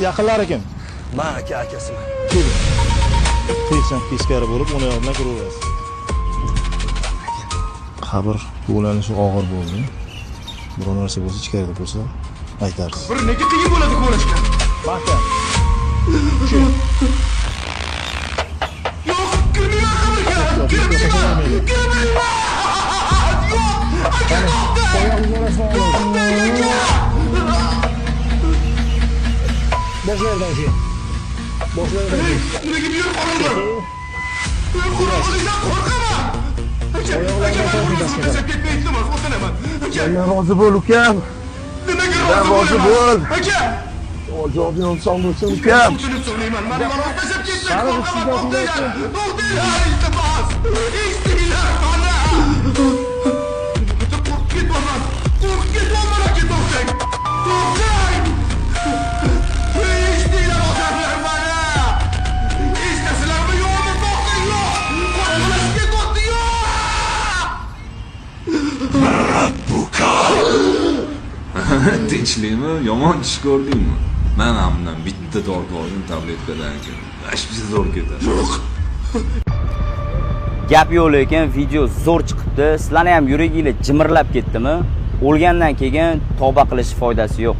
Yaqinlari kim? Man aka, akasiman. Tez ham teskari bo'lib, o'ng oyog'i bilan kiraverasiz. Qabr bug'lanishi og'ir bo'ldi. Biror narsa bo'lsa, ichkarida bo'lsa, aytarsiz. Bir nega qiyin bo'ladi ko'rishga? Mahkam. Yo'q, kirmayman qabrga. Kirmayman. Kirmayman. Yo'q, aka, to'xtang. To'xtang, aka. Boshlaridan keyin. Boshlaridan keyin. Nega bu yerga qolaman? Qorong'ilikdan qo'rqaman. Aka, aka, man o'zimni tashlab ketmay, iltimos, o'tinaman. Aka, Rozi bo'l, ukam. nimaga rozi Rozi bo'laman? bo'l. Aka, Javobing oson bo'lsin, ukam. O'tinib so'rayman. Mani yolg'iz tashlab ketmang, qo'rqaman, to'xtanglar. To'xtanglar, iltimos. Eshitinglar mani. Qo'rqib ketyapman. Qo'rqib ketyapman, aka, to'xtang. To'xtang. Eshitinglar, odamlar, mani. Eshitasizlarmi, yo'qmi? To'xtang, yo'q. Qorong'ilashib ketyapti, yo'q. Tinchlikmi? Yomon tush ko'rdingmi? Man ham bundan bitta tortib oldim tabletkadan keyin. Вообще zo'r ketadi. Gap yo'q, lekin video zo'r chiqibdi. Sizlarni ham yuraginglar jimirlab ketdimi? O'lgandan keyin tavba qilish foydasi yo'q.